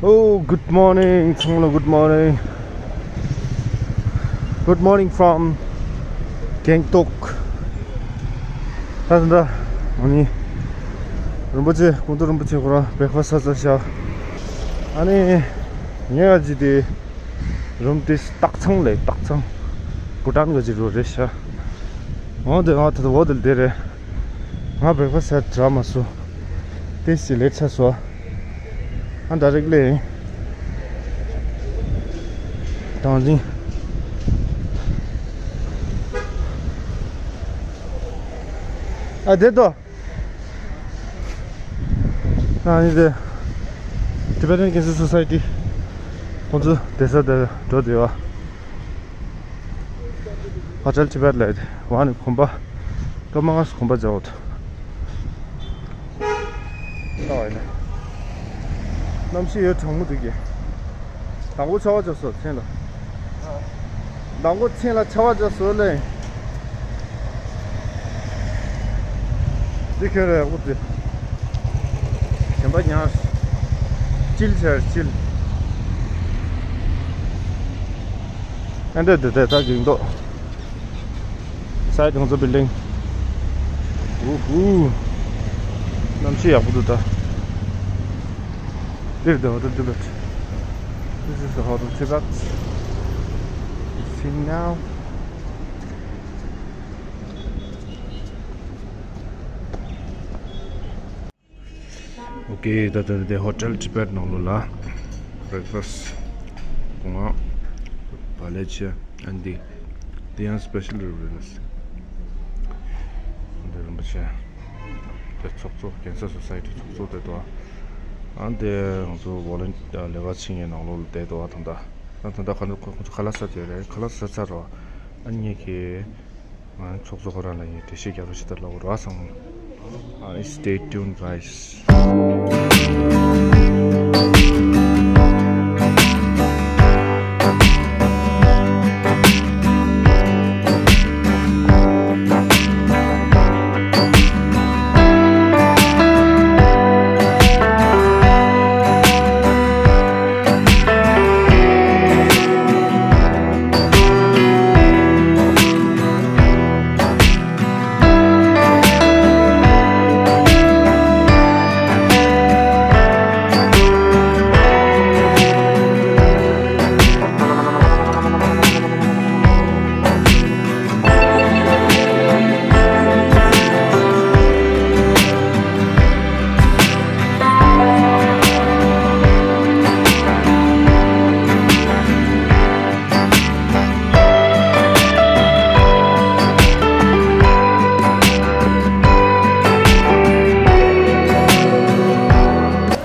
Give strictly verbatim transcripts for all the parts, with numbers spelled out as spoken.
Oh, good morning. ཚང་མ་ལ་good morning. Good morning from Gangtok. ད་ད་ཨ་ནི་རིན་པོ་ཆེ་ཀོང་ཏུ་རིན་པོ་ཆེ་ཁོ་རང་breakfast་ས་ས་ཤ། ཨ་ནི་ངས་ཨ་ཅི་དེ་རུམ་དེ་སྟག་ཚང་ལས་སྟག་ཚང་བུ་ཏན་ག་ཅི་རུ་རེད་ཤ། འོ་དེ་ང་ད་ད་འོ་དེ་དེ་རེད། ང་breakfast་ས་དྲ་མ་སོ། དེ་སི་ལེ་ཆ་སོ། ཨ་direct་ལེ་ཡིན། དང་ཟིན། ཨ་དེ་ཏོ། ཨ་ནི་དེ་Tibetan Cancer Society་ཁོང་ཚོ་བསྡད་ས་དེ་འགྲོ་བསྡད་པ། Hotel Tibet་ལ་ཡོད་དེ་བ་ནི་གོམ་པ། སྐར་མ་ལྔ་གོམ་པ་རྒྱག་འོ་ད། ལྟ་བ་ཡིན་ན། གནམ་གཤིས་ཡོད་གྲང་མོ་འདུག་གི། དང་པོ་ཆར་པ་རྒྱག་སོང་མཚན་ལ། དང་པོ་མཚན་ལ་ཆར་པ་རྒྱག་སོང་ལེ། འདི་ཁྱོད་ར་ཡག་པོ་འདི། གཞན་པ་ཉར། སྤྱིལ་བྱས་སྤྱིལ། ཨ་འདྲ་འདི་དེ་ད་གིང་ཏོ། Side དང་ཚོ་building། ཨུ་ཧུ། གནམ་གཤིས་ཡག་པོ་འདུག་ད། འདིར་དེ་Hotel Tibet། This is the Hotel Tibet. Sitting now. Okay, ད་ལྟ་འདི་Hotel Tibet་ནང་ལོགས་ལ་breakfast་སྒོ་ང་བ་ལེ་ཆེ་ཨན་ཏི་དེ་ཡང་special་རེད་ཟེར། འདི་རིན་པོ་ཆེ་དེ་ཚོགས་གཙོ་Cancer Society་ཚོགས་གཙོ་དེ་དོ། ཨན་དེ་ང་ཚོ་volunteer་ལས་ཀ་བྱེད་མཁན་ནང་ལོགས་ལ་བསྡད་འདུག་ད་ལྟ་ད་ལྟ་ཁ་ཁོ་ཚོ་ཁ་ལག་ཟ་བསྡད་རེད། ཁ་ལག་ཟ་ཚར་རོ། ཨ་ནི་ངས་ཁྱེད། ང་ཚོགས་གཙོ་ཁོ་རང་ལ་ཡིན་འགྲེལ་བཤད་རྒྱག་རོགས་བྱེད་དང་ལབ་རོགས་སམ། Stay tuned, guys.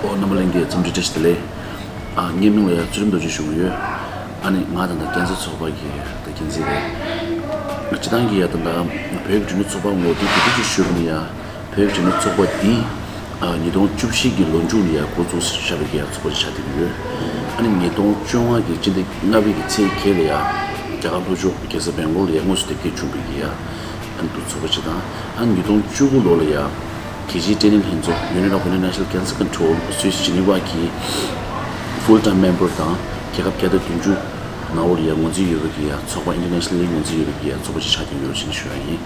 ཨོ་རྣམ་པ་ལྷན་རྒྱས་འཚམས་འདྲི་བཀྲ་ཤིས་བདེ་ལེགས། ཨ་ངའི་མིང་ལ་ཡ་ཚུལ་ཁྲིམས་རྡོ་རྗེ་ཞུ་གི་ཡོད། ཨ་ནི་ང་ད་ལྟ་ཀན་སར་ཚོགས་པ་གི་ད་འགན་འཛིན་རེད། སྤྱི་བཏང་གི་ཡ་ད་ལྟ་བོད་ཀྱི་འབྲུག་གནས་ཚོགས་པ་ངོ་དེ་དེ་དུས་ཀྱི་ཞུ་གི་ཡ། བོད་ཀྱི་འབྲུག་གནས་ཚོགས་པ་འདི་ཨ་ཉིས་སྟོང་བཅུ་བཞི་གི་ལོ་མཇུག་ལ་ཡ་འགོ་བཙུགས་བཞག་པའི་གི་ཡ་ཚོགས་པ་ཅིག་ཆགས་བསྡད་ཀྱི་ཡོད། ཨ་ནི་ཉིས་སྟོང་བཅོ་ལྔ་གི་སྤྱི་ཟླ་ལྔ་པའི་གི་ཚེས་བརྒྱད་ལ་ཡ་རྒྱ་གར་ལྷོ་ཕྱོགས་རྒྱལ་ས་སྦེང་ལོར་ལ་ཡ་དངོས་སུ་དེབ་སྐྱེལ་བྱུང་བའི་གི་ཡ། ཨ་ནི་འདུ་ཚོགས་པ་ཅིག་དང་། ཨ་ནི་ཉིས་སྟོང་བཅུ་དགུ་ལོ་ལ་ཡ། རྒྱལ་སྤྱིའི་སྐྲན་ནད་ལྷན་ཚོགས་Union of International Cancer Control Association Geneva གི་full time member དང་རྒྱལ་ཁབ་བརྒྱ་དང་བདུན་ཅུ་ནང་ལོགས་ལ་ཡ་ངོས་འཛིན་ཡོད་པའི་གི་ཡ་ཚོགས་པ་internationally ངོས་འཛིན་ཡོད་པའི་གི་ཡ་ཚོགས་པ་ཅིག་ཆགས་བསྡད་ཡོད་ཅེས་ཞུ་ཡ་ཡིན།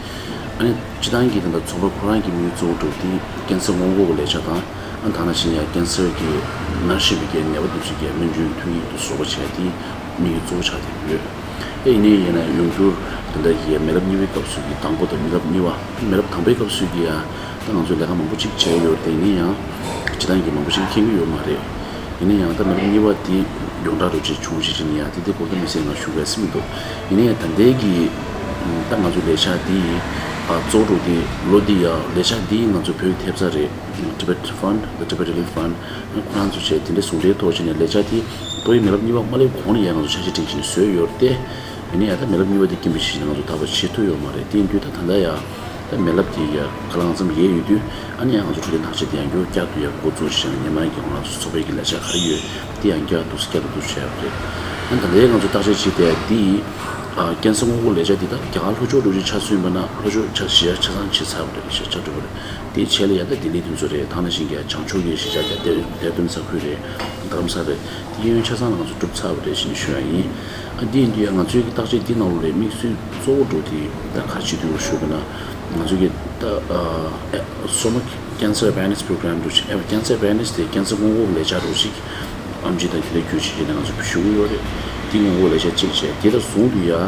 ཨ་ནི་སྤྱི་བཏང་གི་ད་ལྟ་ཚོགས་པ་ཁོ་རང་གི་དམིགས་ཡུལ་གཙོ་བོ་འདྲ་བོ་དེ་ཀན་སར་སྔོན་འགོག་གི་ལས་འཆར་དང་། ཨ་ནི་ད་ནང་བཞིན་ཡ་ཀན་སར་གི་ན་ཤེས་པའི་གི་ནད་པ་འདུ་ཚོད་ཀྱི་སྨན་བཅོས་ཐོན་ཡིག་ཏུ་བཟོ་བ་བྱས་ཏེ་དམིགས་ཡུལ་གཙོ་བོ་ཆགས་བསྡད་ཡོད། ཨེ་ཡིན་ནའི་ཡིན་ན་ཡོང་འགྱུར་དེ་འདྲ་ཡི་མེ་རབས་གཉིས་པའི་སྐབས་སུ་གི་དང་པོ་དང་མེ་རབས་གཉིས་པ། མེ་རབས་དང་པོའི་སྐབས་སུ་གི་ཡ་ད་ང་ཚོས་ལས་ཀ་མང་པོ་ཅིག་བྱས་ཡོད་རེད། ཡིན་ན་ཡང་སྤྱི་བཏང་གི་མང་པོ་ཅིག་མཁྱེན་གྱི་ཡོད་མ་རེད། ཡིན་ན་ཡང་ད་མེ་རབས་གཉིས་པ་དེ་ཡོངས་གྲགས་རུ་ཅིག་བྱུང་ཞིག་ཅིག་ནི་ཡ་དེ་དེ་སྐོར་དུ་མི་ཟེར་ང་ཞུ་བས་སེམས་མི་འདུག་ཡིན་ན་ཡང་ད་ལྟའི་གི་ད་ང་ཚོའི་ལས་འཆར་འདི་ཡི་གཙོ་བོ་དེ་ལོ་འདི་ཡ་ལས་འཆར་འདི་ང་ཚོ་བོད་ཐེབས་རྩ་རེད། Tibet Fund, the Tibet Relief Fund ཁོ་རང་ཚོ་བྱས་དེ་འདྲ་ཟུང་འབྲེལ་ཐོག་བྱས་ནས་ལས་འཆར་དེ་ཕ་གིའི་མི་རབས་གཉིས་པ་མ་སླེབས་གོང་ལ་ཡང་ང་ཚོ་འཆར་གཞི་སྒྲིག་བཞིན་བཟོས་ཡོད་རེད་དེ། ཡིན་ན་ཡང་ད་མི་རབས་གཉིས་པ་དེ་རྐྱེན་པས་ཤེས་ནས་ང་ཚོ་ད་བར་བྱེད་ཐུབ་ཡོད་མ་རེད། དེ་ཡིན་དུས་ད་ད་ལྟ་ཡང་ད་མི་རབས་དེ་ཡ་ག་ལ་གང་འཚམ་ཡལ་ཡོད་དུས། ཨ་ནི་ཡང་ང་ཚོ་འཕྲོད་བསྟེན་བརྟག་དཔྱད་དེ་ཡང་བསྐྱར་བསྐྱར་དུ་ཡང་འགོ་བཙུགས་བྱས་ནས་སྔོན་མ་གི་ང་ཚོ་ཚོགས་པའི་གི་ལས་འཆར་ག་རེ་ཡོད་དེ་ཡང་བསྐྱར་དུ་བསྐྱར་དུ་བསྐྱར་བྱས་ཡོད་རེད། ཨ་ནི་ད་ལྟའི་ང་ཚོ་བརྟག་དཔྱད་བྱེད་དེ་འདི་ཡིས་ཨ་ཀན་སར་སྔོན་འགོག་ལས་འཆར་འདི་ད་རྒྱ་གར་ལྷོ་ཕྱོགས་འགྲོ་རྒྱུ་ཆ་མཚོན་པ་ན་ལྷོ་ཕྱོགས་ཆ་གཞི་ཡ་ཆ་ཚང་བྱས་ཚར་བ་རེད། ཆ་ཆ་འགྲོ་བ་རེད། དེའི་རྗེས་ལ་ཡ་ད་ལྡི་ལི་དེ་ཚོ་རེད། ད་ནང་བཞིན་གྱི་བྱང་ཕྱོགས་ཀྱི་གཞིས་ཆགས་ཀྱི་ལྡེ་ལྡེ་ལྡུན་ས་ཁུལ་རེད། རྡ་རམ་ས་རེད། དེ་གཡས་གཡོན་ཆ་ཚང་ལ་ང་ཚོ་གྲུབ་ཚར་བ་རེད་ཞེས་ནས་ཞུ་ཡ་ཡིན། ཨ་འདི་ཡིན་དུས་ཡ་ང་ཚོའི་གི་བརྟག་དཔྱད་འདི་ནང་ལོགས་ལ་དམིགས་བསལ་གཙོ་བོ་འགྲོ་དེ་ད་ག་རེ་བྱེད་དུས་ཞུ་དགོས་ན། ང་ཚོ་གི་ད་ཨ་ཨེ་Stomach Cancer Awareness Program འགྲོ་ཞིག་ཨེ་Cancer Awareness དེ་ཀན་སར་སྔོན་འགོག་ལས་འཆར་འགྲོ་ཞིག་ཨེམ་ཆི་དང་དེ་འདྲ་བརྒྱུད་བྱས་ནས་ང་ཚོ་ཞུ་གི་ཡོད་རེད། དེ་སྔོན་འགོག་ལས་འཆར་གཅིག་བྱས། དེ་ལ་བཟུང་དུས་ཡ།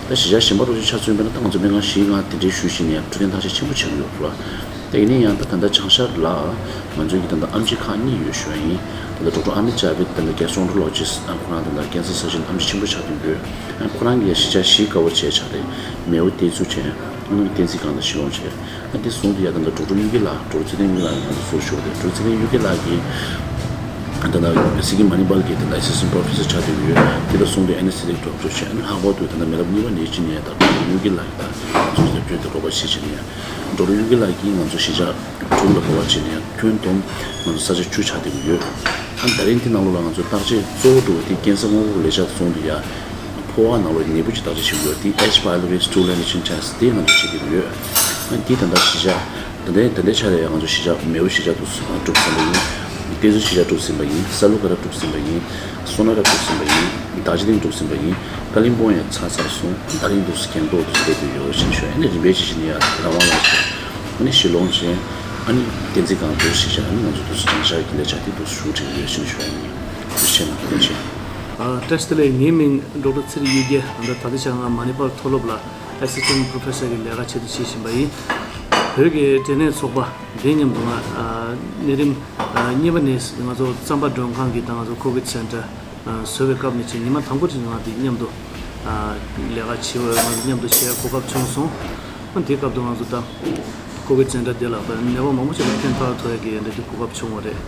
ད་གཞིས་ཆགས་གཞན་པ་རུ་ཆ་མཚོན་པ་ན་ད་ང་ཚོ་སྨན་ཁང་བཞི་ལྔ་དེ་འདྲའི་ཞུ་བཞིན་ནས་འཕྲོད་བསྟེན་བརྟག་དཔྱད་ཆེན་པོ་བྱེད་ཀྱི་ཡོད་རེད་པ། ད་ཡིན་ན་ཡང་ད་ད་ལྟ་བྱང་ཤར་ལ་ང་ཚོའི་གི་ད་ལྟ་ཨེམ་ཆི་ཁག་གཉིས་ཡོད་ཞུ་བ་ཡིན། ད་ལྟ་ཌོག་ཊར་ཨ་མི་ཇ་བིད་ད་ལྟ་Gastroenterologist ཨ་ཁོ་རང་ད་ལྟ་Cancer Surgeon ཨེམ་ཆི་ཆེན་པོ་ཆགས་བསྡད་ཡོད། ཨ་ཁོ་རང་གིས་གཞིས་ཆགས་བཞི་ཀ་བར་བྱས་ཆགས་རེད། མེའོ་བསྟན་འཛིན་བྱས། ཨ་ནི་བསྟན་འཛིན་སྒང་དང་གཞིས་ལོངས་བྱས། ཨ་དེ་བཟུང་དུས་ཡ་ད་ལྟ་ཌོག་ཊར་གཡུ་སྐྱིད་ལགས་ཌོག་ཊར་ཚེ་བརྟན་གཡུ་སྐྱིད་ལགས་ང་ཚོ་ཟུར་ཞུ་བ་རེད། ཌོག་ཊར་ཚེ་བརྟན་གཡུ་སྐྱིད་ལགས་ཀྱིས། ད་ལྟ་སི་ཀིམ་མ་ནི་པཱལ་གྱི་ད་ལྟ་ཨེ་སི་སི་ཊེན་ཊི་པོ་རོ་ཕེ་སར་ཆགས་བསྡད་ཡོད། དེ་ལ་སོང་དུས་ཨེ་ནེ་སི་ཐེ་ཊིག་ཌོག་ཊར་བྱས། ཨ་ནི་ལྷག་པར་དུ་ད་ལྟ་མི་རབས་གཉིས་པ་ནད་གཅིན་སྙན་ད་ཌོག་ཊར་གཡུ་སྐྱིད་ལགས་ཀྱིས་ད་ང་ཚོ་ཞབས་ཞུ་དེ་རོགས་པ་བྱེད་བྱེད་ནས། ཌོག་ཊར་གཡུ་སྐྱིད་ལགས་ཀྱིས་ང་ཚོ་གཞིས་ཆགས་དྲུག་ལ་རོགས་པ་བྱེད་ནས་ཁྱོན་བསྡོམས་ང་ཚོ་ས་ཆ་བཅུ་ཆགས་བསྡད་ཡོད། ཨ་ནི་ད་རིང་འདི་ནང་ལོགས་ལ་ང་ཚོ་བརྟག་དཔྱད་གཙོ་བོ་འགྲོ་བ་དེ་ཀན་སར་སྔོན་འགོག་ལས་འཆར་དུ་སོང་དུས་ཡ། ཕོ་བ་ནང་ལོགས་ནད་འབུ་ཅིག་བརྟག་དཔྱད་བྱེད་དགོས་དེ་H. pylori stool antigen test དེ་ང་ཚོ་བྱེད་ཀྱི་ཡོད། ཨ་འདི་ད་ལྟ་གཞིས་ཆགས་ད་ལྟའི་ད་ལྟའི་ཆ་ལ་ཡང་ང་ཚོ་གཞིས་ཆགས་མེའོ་གཞིས་ཆགས་དུ་གྲུབ་ཟིན་པ་ཡིན། བསྟན་འཛིན་གཞིས་ཆགས་གྲུབ་ཟིན་པ་ཡིན། ས་ལུ་ག་ར་གྲུབ་ཟིན་པ་ཡིན། སོ་ན་ར་གྲུབ་ཟིན་པ་ཡིན། རྡོ་རྗེ་གླིང་གྲུབ་ཟིན་པ་ཡིན། ཀ་ལིམ་པོང་ཡང་ཚར་ཚར་སོང་། ད་རིང་འདུག་སེ་གྱེན་ལོག་འདུག་སེ་སླེབས་ཡོད་ཅེས་ཞུ། ཨ་ནི་རིམ་པས་ཅིག་བྱས་ནས་ཡང་རང་དབང་ལ་བྱས། ཨ་ནི་གཞིས་ལོངས་བྱས། ཨ་ནི་བསྟན་འཛིན་སྒང་དུ་གཞིས་ཆགས་ཨ་ནི་ང་ཚོ་འདུག་སེ་གཞིས་ཆགས་ཀྱི་ལས་འཆར་དེ་འདུག་སེ་ཞུ་དྲན་ཡོད་ཅེས་ཞུ་ཡ་ཡིན། ཐུགས་རྗེ་ཆེ་གནང་། ཐུགས་རྗེ་ཆེ། ཨ། བཀྲ་ཤིས་བདེ་ལེགས། ངའི་མིང་ཌོག་ཊར་ཚེ་རིང་གཡུ་རྒྱལ། ད་ལྟ་དེ་ཆ་ང་མ་ནི་པཱལ་མཐོ་སློབ་ལ་ཨེ་སི་སི་ཊེན་ཊི་པོ་རོ་ཕེ་སར་གྱི་ལས་ཀ་ཆེད་དུ་བྱེད་བཞིན་པ་ཡིན། བོད་ཀྱི་འབྲས་ནད་ཚོགས་པ་དེ་མཉམ་དུ་ང་ཨ་གནས་རིམ་ཨ་གཉིས་པ་ནས་ང་ཚོ་རྩམ་པ་མགྲོན་ཁང་གི་ད་ང་ཚོ་ཀོ་ཝིཌ་སེན་ཊར་ཨ་བཟོ་བའི་སྐབས་ནས་བྱས་ཉི་མ་དང་པོ་དེ་ང་དེ་མཉམ་དུ་ཨ་ལས་ཀ་བྱེད་པ་ང་ཚོ་མཉམ་དུ་བྱེད་ཡ་གོ་སྐབས་བྱུང་སོང་། ཨ་དེ་སྐབས་དུ་ང་ཚོ་ད་ཀོ་ཝིཌ་སེན་ཊར་དེ་ལ་ནད་པ་མང་པོ་ཞིག་ལ་ཕན་ཐོགས་ཐུབ་ཡ་གི་འདྲ་དེ་གོ་སྐབས་བྱུང་བ་རེད།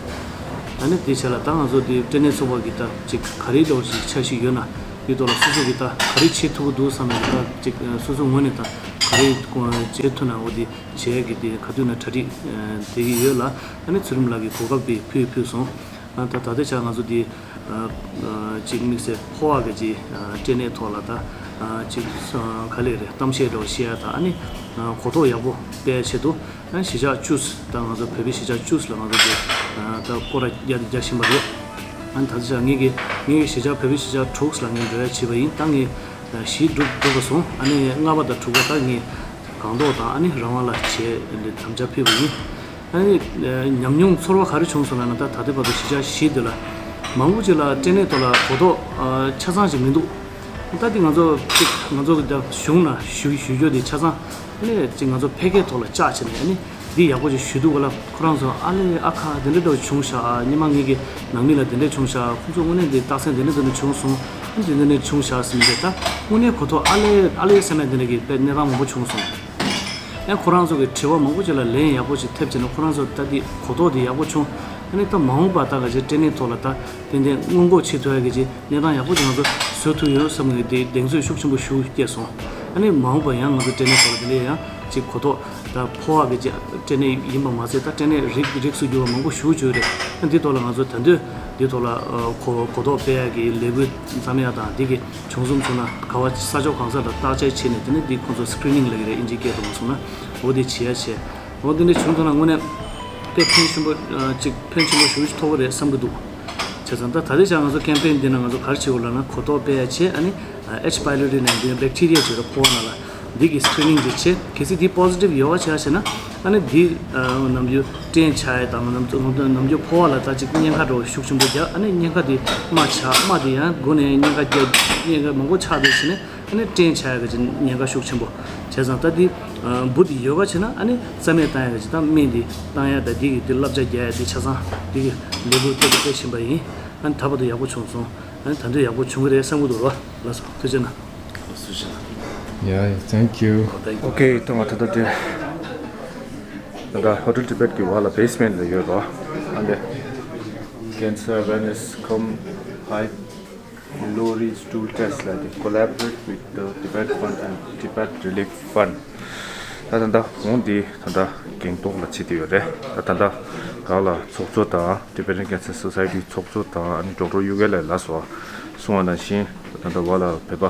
ཨ་ནི་དེ་ཆ་ལ་ད་ང་ཚོ་དེ་འབྲས་ནད་ཚོགས་པ་གི་ད་ཅིག་ག་རེ་ལོག་ཞིག་འཆར་གཞི་ཡོད་ན། འདི་ཐོག་ལ་སོ་སོ་གི་ད་ག་རེ་བྱེད་ཐུབ་ཀྱི་འདུག་བསམ་ནས་ད་ཅིག་སོ་སོ་ངོས་ནས་ད་ག་རེ་བྱེད་ཐུབ་ན་འོ་དེ་བྱེད་ཀྱི་དེ་ག་དུས་ན་གྲ་སྒྲིག་དེ་གི་ཡོད་ལ། ཨ་ནི་ཚུལ་ཁྲིམས་ལགས་ཀྱི་གོ་སྐབས་དེ་ཕུལ་ཕུལ་སོང་། ཨ་ད་ད་ལྟའི་ཆར་ང་ཚོ་དེ་ཅིག་དམིགས་བསལ་ཕོ་བ་གི་ཅིག་འབྲས་ནད་ཐོག་ལ་ད་ཅིག་ག་ལེ་རེད་གཏམ་བཤད་འདྲ་བོ་བཤད་ཡ་ད་ཨ་ནི་གོ་རྟོགས་ཡག་པོ་སྤེལ་ཆེད་དུ། ཨ་གཞིས་ཆགས་བཅུ། ད་ང་ཚོ་བོད་པའི་གཞིས་ཆགས་བཅུ་ལ་ང་ཚོ་གི་ད་སྐོར་ར་རྒྱག་རྒྱག་བཞིན་པ་རེད། ཨ་ད་ཆ་ངེད་ཀྱི་ངེད་ཀྱི་གཞིས་ཆགས་བོད་པའི་གཞིས་ཆགས་དྲུག་ལ་ངས་འགྲོ་ཡ་བྱས་པ་ཡིན། ད་ངས་གཞིས་འགྲུབ་འགྲུབ་པ་སོང་། ཨ་ནི་ལྔ་པ་དང་དྲུག་པ་ད་ངས་སྒང་ཏོག་དང་ཨ་ནི་རང་དབང་ལ་བྱས་དམ་བཅའ་ཕུལ་བ་ཡིན། ཨ་ནི་ཉམས་མྱོང་ཚོར་བ་ག་རེ་བྱུང་སོང་ལབ་ན། ད་ད་ལྟའི་བར་དུ་གཞིས་ཆགས་བཞི་འདི་ལ་མང་པོ་ཅིག་ལ་འབྲས་ནད་ཐོག་ལ་གོ་རྟོགས་ཆ་ཚང་ཞིག་མི་འདུག་ད་འདི་ང་ཚོ་ཅིག་ང་ཚོ་གི་ད་གཞུང་ན་ཞུ་ཞུ་རྒྱུ་འདི་ཆ་ཚང་ཨ་ནི་ཅིག་ང་ཚོ་ཕལ་སྐད་ཐོག་ལ་བཅག་བྱས་ནས་ཨ་ནི་འདི་ཡག་པོ་ཅིག་ཞུ་འདུག་ག་ལ། ཁོ་རང་ཚོ་ཨ་ལས་ཨ་ཁ་འདི་འདྲ་འདྲ་བྱུང་ཤག་ཨ་ཉི་མ་ངེད་ཀྱི་ནང་མི་ལ་འདི་འདྲ་བྱུང་ཤག་ཁོང་ཚོ་དངོས་གནས་འདི་རྟགས་མཚན་འདི་འདྲ་འདི་འདྲ་བྱུང་སོང་། ཨ་འདི་འདི་འདྲ་བྱུང་ཤག་ཟེར་ནས་ད་དངོས་གནས་གོ་རྟོགས་ཨ་ལས་ཨ་ལས་ཟེར་ན་འདི་འདྲ་གི་དཔེ་གནས་སྟངས་མང་པོ་བྱུང་སོང་། ཨ་ཁོ་རང་ཚོ་གི་དྲི་བ་མང་པོ་ཅིག་ལ་ལན་ཡག་པོ་ཅིག་ཐེབས་བྱས་ན་ཁོ་རང་ཚོ་ད་འདི་གོ་རྟོགས་འདི་ཡག་པོ་བྱུང་། ཨ་ནི་ད་མ་འོངས་པ་ད་ག་ཅིག་འབྲས་ནད་ཐོག་ལ་ད་ཏན་ཏན་སྔོན་འགོག་བྱེད་ཐུབ་ཡ་གི་ཅིག་གནས་སྟངས་ཡག་པོ་ཅིག་ང་ཚོ་བཟོ་ཐུབ་ཡོད་བསམ་གི་འདི་གདེང་ཚོད་ཤུགས་ཆེན་པོ་ཞིག་སྐྱེས་སོང་། ཨ་ནི་མ་འོངས་པ་ཡང་ང་ཚོ་འབྲས་ནད་ཐོག་ལ་འདི་ལས་ཡང་ཅིག་གོ་རྟོགས་ད་ཕོ་བ་གི་ཅིག་འབྲས་ནད་ཡིན་པ་མ་ཟད་ད་འབྲས་ནད་རིགས་རིགས་སུ་གྱུར་པ་མང་པོ་ཞིག་ཡོད་རེད། ཨ་འདི་ཐོག་ལ་ང་ཚོ་ད་འདོད་འདི་ཐོག་ལ་གོ་གོ་རྟོགས་སྤེལ་ཡ་གི་ལས་འགུལ་བརྩམ་ཡ་དང་འདི་གི་བྱུང་སོང་བྱུང་ན་ག་བ་ས་ཕྱོགས་གང་ས་ལ་བརྟག་དཔྱད་བྱས་ནས་དེ་ནས་འདི་ཁོང་ཚོ་སི་ཀི་རི་ནིང་ལབ་ཀྱི་རེད་ཨིན་ཇིའི་སྐད་དུ་མ་སོང་ན། འོ་དེ་བྱེད་ཡ་བྱས། འོ་དེ་འདྲ་བྱུང་ཐུབ་ན་དངོས་གནས་དཔེ་ཕན་ཆེན་པོ་ཅིག་ཕན་ཆེན་པོ་ཞེ་པོ་ཅིག་ཐོགས་ཀྱི་རེད་བསམ་གྱི་འདུག་བྱས་ཙང་ད་ད་ལྟའི་ཆར་ང་ཚོ་ཀེམ་པེན་འདི་ནང་ང་ཚོ་ག་རེ་བྱེད་དགོས་ལབ་ན་གོ་རྟོགས་སྤེལ་ཡ་བྱས། ཨ་ནི་H. pylori ནས་འདི་བེག་ཊི་རི་ཡ་བྱེད་རོགས་ཕོ་བ་ནང་ལ་འདི་གི་སི་ཀི་རི་ནིང་འདི་བྱས། གལ་སྲིད་འདི་པོ་སི་ཊིབ་ཡོད་པ་བྱས་ཟེར་ན་ཨ་ནི་འདི་ནམ་རྒྱུན་སྐྲན་ཆགས་ཡ་དང་ནམ་ནམ་རྒྱུན་ཕོ་བ་ལ་ད་ཅིག་གཉན་ཁ་འདྲ་བོ་ཤུགས་ཆེན་པོ་རྒྱག་ཨ་ནི་གཉན་ཁ་འདི་རྨ་ཆགས་རྨ་འདི་ཡང་འགོ་ནས་གཉན་ཁ་རྒྱག་གཉན་ཁ་མང་པོ་ཆགས་འདུག་ཟེར་ནས། ཨ་ནི་སྐྲན་ཆགས་ཡག་གི་ཉེན་ཁ་ཤུགས་ཆེན་པོ། བྱས་ཙང་ད་འདི་འབུ་འདི་ཡོད་པ་བྱས་ན་ཨ་ནི་རྩ་མེད་བཏང་ཡག་གི་ད་སྨན་འདི་བཏང་ཡག་ད་འདི་གི་འདི་བསླབ་བྱ་རྒྱག་ཡག་འདི་ཆ་ཚང་འདི་གི་ལས་འགུལ་སྤེལ་དུ་སྤེལ་བཞིན་པ་ཡིན། ཨ་ནི་ད་བར་དུ་ཡག་པོ་བྱུང་སོང་། ཨ་ནི་ད་འདི་ཡག་པོ་བྱུང་གི་རེད་བསམ་གི་འདུག་རོ། ལགས་སོ་ཐུགས་རྗེ་གནང་། Yeah, thank you. Okay, ཐོག་མ་ད་ལྟ་དེ་ད་ལྟ་Hotel Tibet གི་བར་ལ་basement ལ་ཡོད་རོ། ཨ་འདི་cancer awareness cum high pylori stool test ལ་དེ་collaborate with the Tibet Fund and Tibet Relief Fund. ད་ད་ལྟ་འོང་འདི་ད་ལྟ་གྱེན་ལོག་ལ་ཕྱིན་བསྡད་ཡོད་རེད། ད་ད་ལྟ་ག་ལ་ཚོགས་གཙོ་དང་Tibetan Cancer Society ཚོགས་གཙོ་དང་ཨ་ནི་ཌོག་ཊར་གཡུ་སྒེག་ལགས་ལ་སོགས་གསུངས་པ་ནང་བཞིན་ད་ལྟ་བར་ལ་བོད་པ་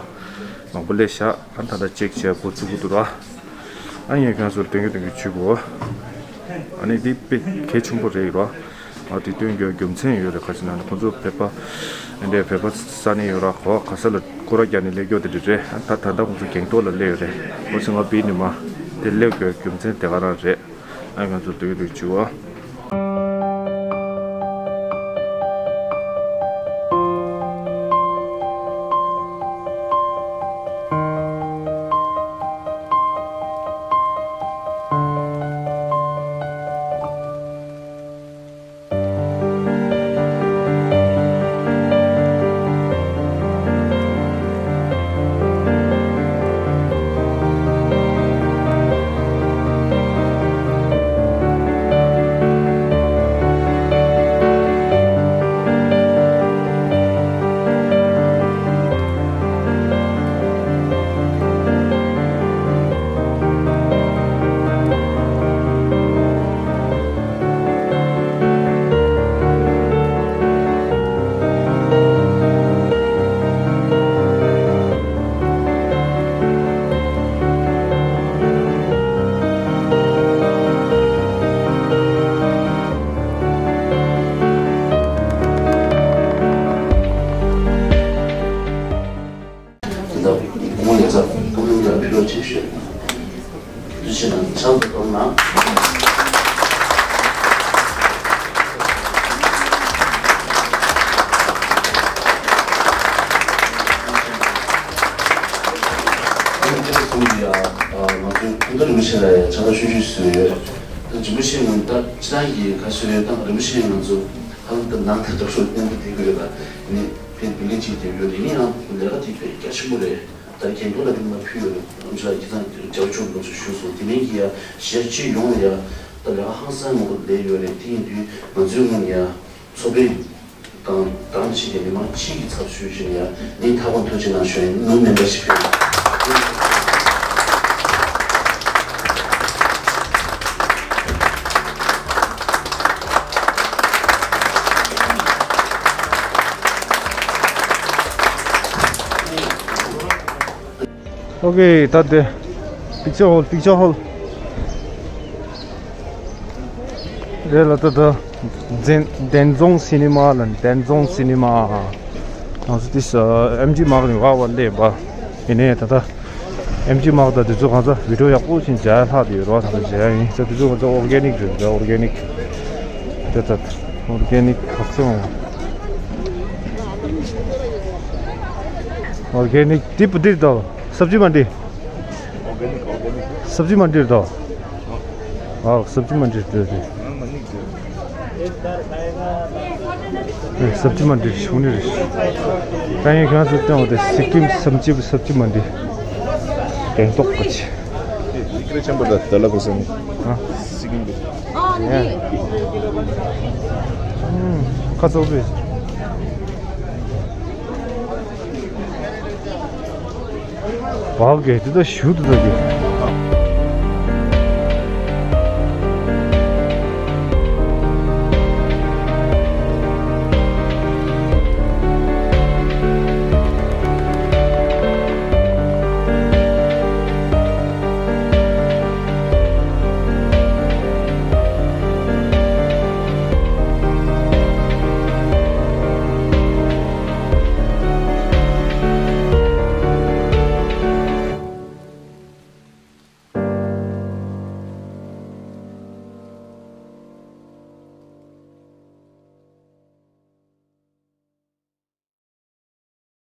མང་པོ་སླེབས་ཤག་ཨ་ནི་ད་ལྟ་ཅེག་བྱས་འགོ་བཙུགས་ཀྱི་འདུག་ར། ཨ་ཡིན་ཁྱེད་རང་ཚོར་སྟོན་གྱི་སྟོན་གྱི་བྱེད་དགོས། ཨ་ནི་འདི་དཔེ་གལ་ཆེན་པོ་རེད་རོ། ཨ་དེ་སྟོན་རྒྱུ་རྒྱུ་མཚན་ཡོད་རེད། ག་ཅི་ན་ནི་ཁོང་ཚོ་བོད་པ་འདྲའི་བོད་པ་ས་ནས་ཡོད་ར། གོ་ག་ས་ལ་སྐོར་ར་རྒྱག་ནས་སླེབས་རྒྱུ་དེ་འདྲ་རེད། ཨ་ད་ད་ལྟ་ཁོང་ཚོ་སྒང་ཏོག་ལ་སླེབས་ཡོད་རེད། ཁོང་ཚོ་ང་བི་ནི་མ་དེ་སླེབས་དགོས་རྒྱུ་མཚན་དེ་ག་རང་རེད། ཨ་ང་ཚོ་སྡོད་ཀྱི་འདུག་བྱུ་བ། དེ་དག་ངོ་ལེ་ཚ་ཀུན་སློང་དང་ཕུལ་བ་ཆེ་ཤོས། དུས་ཕྱིན་ན་ཆང་དུ་གཏོང་ན། ང་ཚོའི་སྐུ་ཟླ་རིན་པོ་ཆེ་ལ་ཡང་ཕྱག་འཚལ་ཞུ་ཞུ་ཞུས་ཡོད། ད་རིན་པོ་ཆེ་ང་ད་ཕྱི་ནང་གི་ག་ཞུ་རེད། ད་རིན་པོ་ཆེ་ང་ཚོ་ཧ་ལམ་ད་ནང་ད་དུ་ཤོག་མཉམ་དུ་བསྡད་དགོས་ཡོད་ལ། ནི་ཕན་བུ་ལེན་ཅིག་བསྡད་ཡོད། ཡིན་ཡང་ལས་ཀ་དེ་དཔེ་རྒྱ་ཆེན་པོ་རེད། ད་རེས་གྱེན་ཐོག་ལ་རིམ་པ་ཕུལ་ཡོད་རེད། ཨམ་ཆི་ལགས་ཁྱེད་ཚང་རྒྱབ་ཕྱོགས་ལོགས་སུ་ཞུ་སོང་། དེ་མིན་གྱི་ཡ་གཞིས་ཆགས་སྤྱི་ཡོངས་ལ་ཡ་ད་ལས་ཀ་ཧང་སང་མང་པོ་ལས་ཡོད་རེད། དེ་ཡིན་དུས་ང་ཚོའི་ངོས་ནས་ཡ་ཚོགས་པའི་དང་དང་ཕྱི་གི་མི་མང་སྤྱི་གི་ཚབ་ཞུས་བཞིན་ཡ་ནི་མཐའ་སྐོར་ཐུགས་རྗེ་གནང་ཞུ་ཡིན། ནུ་མེ་འབའ་ཞིག་ཕུལ། ཨོ་ཁེ། ད་དེ་picture hall, picture hall རེད་ལ། ད་ད་བདེན་བདེན་རྫོང་སི་ནི་མ་ལ། བདེན་རྫོང་སི་ནི་མ། ང་ཚོ་དེ་ཨེམ་ཇི་མག་ནས་བ་བ་སླེབས་པ་ཡིན་ནའི་ད་ད། ཨེམ་ཆི་མག་དང་དེ་ཚོ་གང་ཚ་བི་ཌིའོ་ཡག་པོ་ཞིག་མཇལ་ལྷག་དེ་ཡོད་རོགས་དང་མཇལ་ཡིན་ས། དེ་ཚོ་གང་ཚ་ཨོར་གེ་ནིག་རེད་འདྲ། ཨོར་གེ་ནིག་དེ་ཚ་ཨོར་གེ་ནིག་ག་ཚོད་ཨོར་གེ་ནིག་དེ་པུ་དིར་དོ། སབ་ཇི་མན་ཌི། སབ་ཇི་མན་ཌི་རེད་དོ། ཨ་སབ་ཇི་མན་ཌི་རེད་དོ། ཨེ་སབ་ཇི་མན་ཌི་རེད། ཤུང་ནི་རེད། ད་ཡིན་གང་ཚོད་བཏང་བ་དེ་སི་ཀིམ་སབ་ཇི་སབ་ཇི་མན་ཌི། གེང་ཏོག་གི་ཆེ། སི་ཀིམ་ཆེན་པོ་དང་དེ་ལ་གོ་ས་ནི། ཨ། སི་ཀིམ་གི། ཨ། ཁ་ཚོགས་པས། བག་གེ་དེ་ད་ཞུ་དུ་ད་གེ།